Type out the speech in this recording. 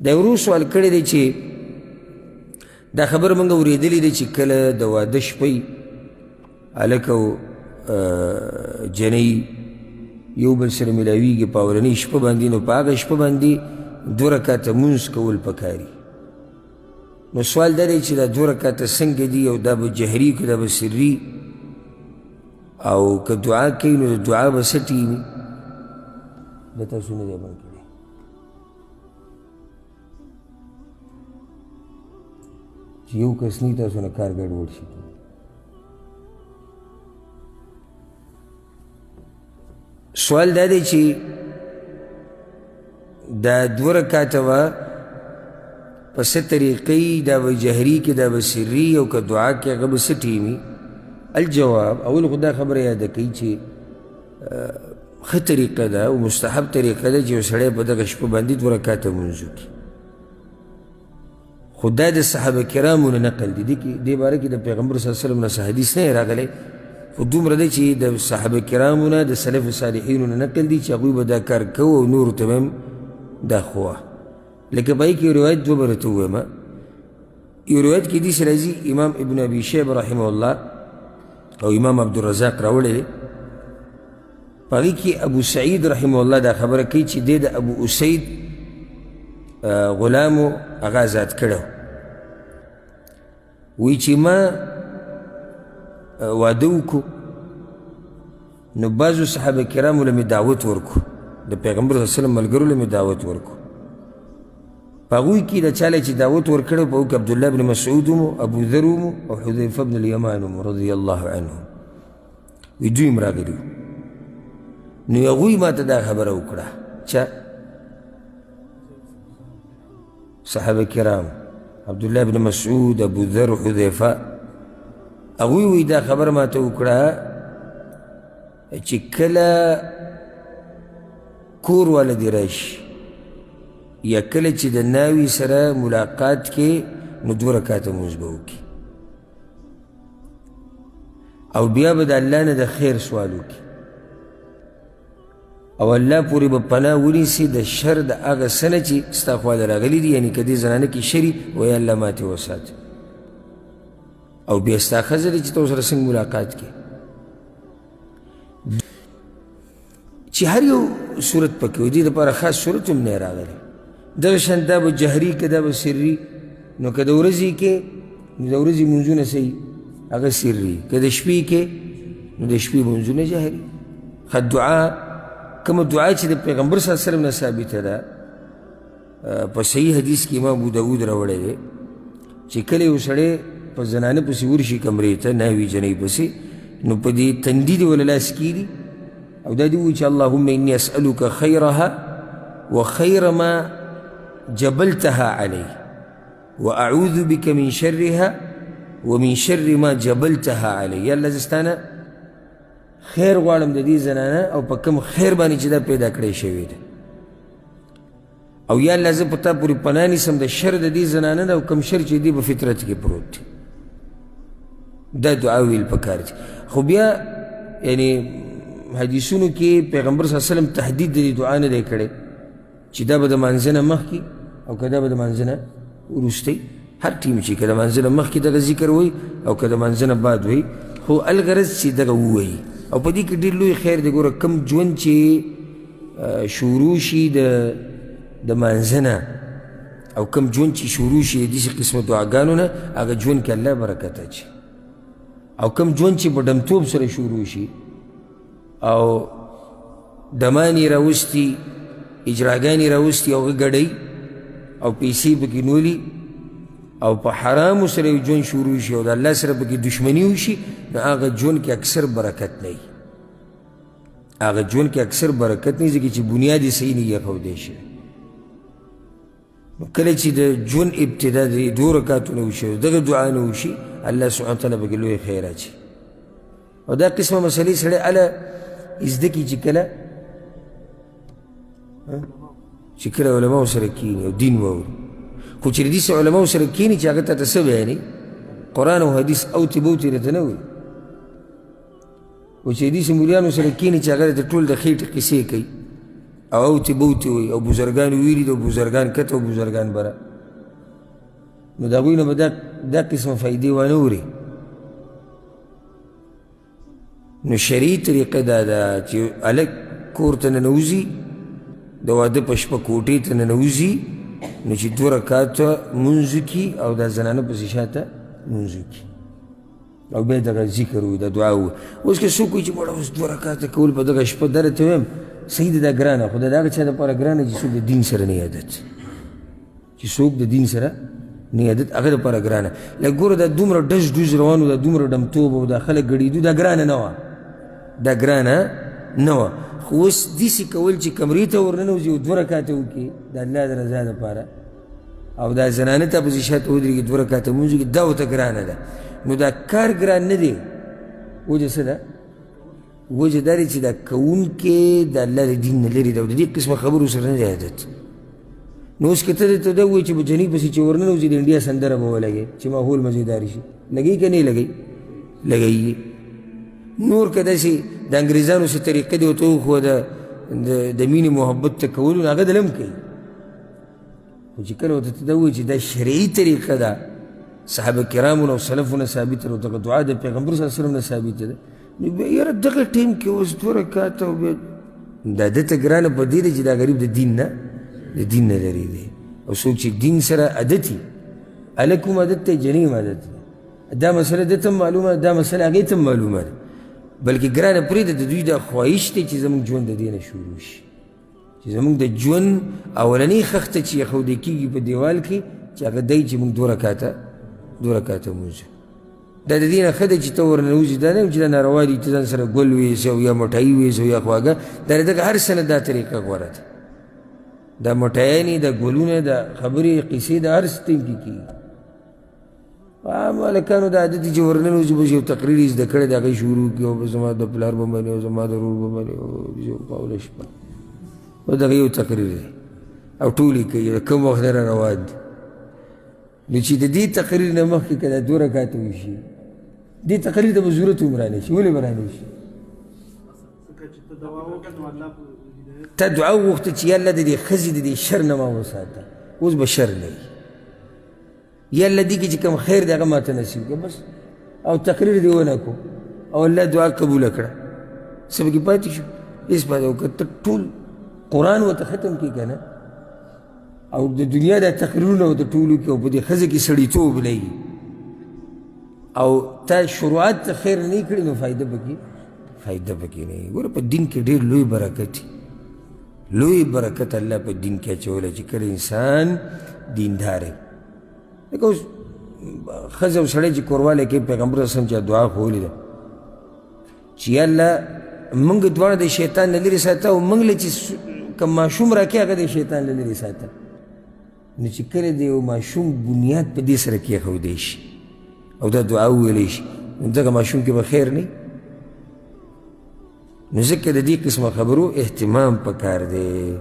دا ورو سوال کړی دی چې دا خبر موږ اورېدلې ده چې کله د واده شپې هلک او جنۍ یو بل سره میلاویږي په اولنۍ شپه باندې، نو په هغه شپه باندې دوه رکعته لمونځ کول پکاري. نو سوال دا دی چې دا دوه رکعته څنګه دي، او دا به جهري که دا به سري، او که دعا کوي نو د دعا به څه ټیم وي؟ دا تاسو نه دی بند کړی. چې یو کس نه تاسو نه کار ګډوډ شي. سوال دا دی چې دا دوه رکعته وه په څه طریقې، دا به جهري که دا به سري، او که دعا کې هغه به څه ټیم وي؟ الجواب، اول خو دا خبره یاده کوي چې ښه طریقه ده او مستحب طریقه ده چې یو سړی په دغه شپه باندې دوه رکعته لمونځ وکړي. خو دا د صحابه کرامو نه نقل دی، دې باره کې د پیغمبر صلی الله علیه وسلم نه څه حدیث نه راغلی، خو دومره دی چې د صحابه کرامو نه د سلف صالحینو نه نقل دی چې هغوی به دا کار کوو او نورو ته به هم دا ښووه. لکه په هغې کې یو روایت دوه به راته ووایم. یو روایت کې داسې راځي، امام ابن ابي شیبه رحمه الله او امام عبدالرزاق راوړی دی، په هغې کې ابو سعید رحمه الله دا خبره کوي چې دی د ابو اسید غلام و، هغه ازاد کړی. وایي چې ما واده وکړو، نو بعضو صحابه کرامو له مې دعوت ورکړو، د پیغمبر صلی الله علیه وسلم ملګرو له مې دعوت ورکړو. په هغوی کې د چا له چې دعوت ورکړی په هغو کې عبدالله بن مسعود هم و، ابو ذر هم و، او حذیفه بن الیمان هم رضی الله عنهم. وایي دوی هم راغلي وو. نو هغوی ما ته دا خبره وکړه، چا؟ صحابه کرام عبدالله بن مسعود، ابو ذر، حذیفه. هغوی وایي دا خبره ما ته وکړه چې کله کور والا دې راشي یا کله چې د ناوي سره ملاقات کې، نو دوه رکعته لمونځ به وکړي او بیا به د الله نه د خیر سوال وکړي، او الله پورې به پناه ونیسي د شر د هغه څه نه چې ستا خوا ته راغلي دي، یعنې که دې زنانه کې شري وایي الله ما ترې وساته. او بیا ستا ښځه دی چې ته ورسره څنګه ملاقات کوې، چې هر یو صورت پکې وي، دې دپاره خاص صورت هم نه راغلی. دغه شان دا به جهري که دا به سري، نو که د ورځې کې نو د ورځې لمونځونه صحیح هغه سري، که د شپې کې نو د شپې لمونځونه جهري. ښه دعا، کومه دعا چې د پیغمبر صلی الله علیه وسلم نه ثابته ده، په صحیح حدیث کې امام ابو داود راوړی دی چې کله یو سړی په زنانه پسې ورشي کمرې ته، ناوي جنۍ پسې، نو په دې تندي دې وله لاس کېږدي او دا دې ووایي چې اللهم انی اسألک خیرها وخیر ما جبلتها علی واعوذ بک من شرها ومن شر ما جبلتها علی. یا الله زه ستا نه خیر غواړم د دې زنانه او په کوم خیر باندې چې دا پیدا کړی شوې ده، او یا الله زه په تا پورې پناه نیسم د شر د دې زنانه نه او کوم شر چې دې په فطرت کې پروت دی. دا دعا ویل پکار دي. خو بیا یعنې حدیثونو کې پیغمبر صلی الله علیه وسلم تحدید د دې دعا نه دی کړی چې دا به د مانځه نه مخکې او که دا به د مانځه نه وروسته، هر ټیم چې که د مانځه نه مخکې دغه ذکر وایي او که د مانځه نه بعد وایي، خو الغرض چې دغه ووایي. او په دې کې ډېر لوی خیر دی. ګوره کوم ژوند چې شروع شي د مانځه نه او کوم ژوند چې شروع شي د داسې قسمه دعاګانو نه، هغه ژوند کې الله برکت اچوي. او کوم ژوند چې په ډمتوب سره شروع شي او ډمان یې راوستي، اجراګانې راوستي او هغه ګډوي او پیسې پکې نیولي او په حرامو سره یو ژوند شروع شي او د الله سره پکې دښمني وشي، نو هغه ژوند کې اکثر برکت نه وي. هغه ژوند کې اکثر برکت نه وي، ځکه چې بنیاد یې صحیح نه ایښودی شوی. نو کله چې د ژوند ابتدا د دوو رکعتو نه وشي، دغه دعا نه وشي، الله سبحانه وتعالی پکې لوی خیر اچوي. او دا قسمه مسئلې سړی هله زده کړي چې کله علماو سره کښېني او دین واوري. خو چې د داسې علماو سره کښېني چې هغه ته څه بیانوي، قرآن او حدیث اوتې بوتې راته نه وایي، خو چې داسې مولیانو سره کښېني چې هغه راته ټول د خېټې قصې کوي، او اوتې بوتې وایي او بزرګان ویلي دي او بزرګان کته او بزرګان بره، نو د هغوی نه به دا قسمه فایدې وانه وري. نو شرعي طریقه دا ده چې هلک کور ته ننوځي، د واده په شپه کوټې ته ننوځي، نو چې 2 رکعته لمونځ وکړي او دا زنانه پسې شاته لمونځ وکړي او بیا دغه ذکر ووایي، دا دعا ووایي. اوس که څوک وایي چې مړه اوس 2 رکعته کول په دغه شپه، دا درته وایم صحیح ده، دا ګرانه، خو دا د هغه چا دپاره ګرانه چې څوک د دین سره نه عادت، چې څوک د دین سره نه عادت، هغه دپاره ګرانه. لکه ګوره دا دومره ډز ډوز روان و، دا دومره ډمتوب او دا خلک ګړېدو، دا ګرانه نه وه، دا ګرانه نه وه. خو اوس داسې کول چې کمرې ته ورننوځي او 2 رکعته وکړي د الله د رضا دپاره، او دا زنانه ته پسې شاته ودرېږي 2 رکعته لمونځ وکړي، دا ورته ګرانه ده. نو دا کار ګران نه دی. وجه څه ده؟ وجه دا دی چې دا کوونکی د الله د دین نه لرې ده او د دې قسمه خبرو سره نه دی عادت. نو اوس که ته درته دا ووایي چې په جنۍ پسې چې ورننوځي د انډیا سندره به ولګوې چې ماحول مزېدار شي، لګوي که نه لګوي؟ لګوي. نور که داسې د انګریزانو څه طریقه دې ورته وښوده د مینې محبت ته کولو، نو هغه دله هم کوي. خو چې کله ورته ته دا ووایي چې دا شرعي طریقه ده، صحابه کرامو نه او سلفو نه ثابته ده او دغه دعا د پیغمبر صلی الله علیه وسلم نه ثابته ده، نو بیا یاره دغه ټایم کې اوس 2 رکعته او بیا دا ده ته ګرانه په دې ده چې دا غریب د دین نه، د دین نه لرې دی. او څوک چې دین سره عادت وي، هلک هم عادت دی، جنۍ هم عادت دی، دا مسله ده ته هم معلومه ده، دا مسله هغې ته هم معلومه ده، بلکې ګرانه پرېږده د دوی دا خواهش دی چې زموږ ژوند د دې نه شروع شي، چې زموږ د ژوند اولنۍ خښته چې ایښودل کېږي په دیوال کې، چې هغه دی چې موږ 2 رکعته لمونځ. دا د دې نه ښه دی چې ته ورننوځي، دا نه چې دا ناروا دي ته ځان سره ګل ویسې او یا مټایي ویسې او یا خواږه، دا د دغه هر څه نه دا طریقه غوره ده. دا مټایانې، دا ګلونه، دا خبرې قیصې، دا هر څه ټیم کې کېږي. عام هلکانو دا عادت دی چې ورننوځي بس یو تقریر یې زده کړی د هغې شروع کړي او بس زما د پلار به منې او زما د ورور به منې او په اوله شپه او دغه یو تقریر دی او ټول یې کوي، د کوم وخت نه را روان دي. نو چې د دې تقریر نه مخکې که دا 2 رکعته وشي، دې تقریر ته به ضرورت هم رانه شي. ولې به رانه شي؟ ته دعا وغوښته چې یا الله د دې ښځې د دې شر نه ما وساته، اوس به شر نه وي، یا الله دې کې چې کوم خیر دی هغه ما ته نصیب کړه بس. او تقریر دې ونه کړو او الله دعا قبوله کړه، څه پکې پاتې شو؟ هېڅ پاتې. او که ته ټول قرآن ورته ختم کړې که نه، او د دنیا دا تقریرونه ورته ټول وکړي او په دې ښځه کې سړیتوب نه وي او تا شروعات ته خیر نه کړي، نو فایده پکې نه وي. ګوره په دین کې ډېر لوی برکت دی، لوی برکت الله په دین کې اچولی چې کله انسان دیندار وي. لکه اوس ښځه او سړی چې کوروالی کوي، پیغمبر صلی الله علیه وسلم چې دعا ښوولې ده چې یا الله موږ دواړه د شیطان له لرې ساته او موږ له چې کوم ماشوم راکړي هغه د شیطان له لرې ساته. نو چې کله د یو ماشوم بنیاد په دې سره کېښودی شي او دا دعا وویلی شي، نو دغه ماشوم کې به خیر نه وي. نو ځکه د دې قسمه خبرو اهتمام پکار دی.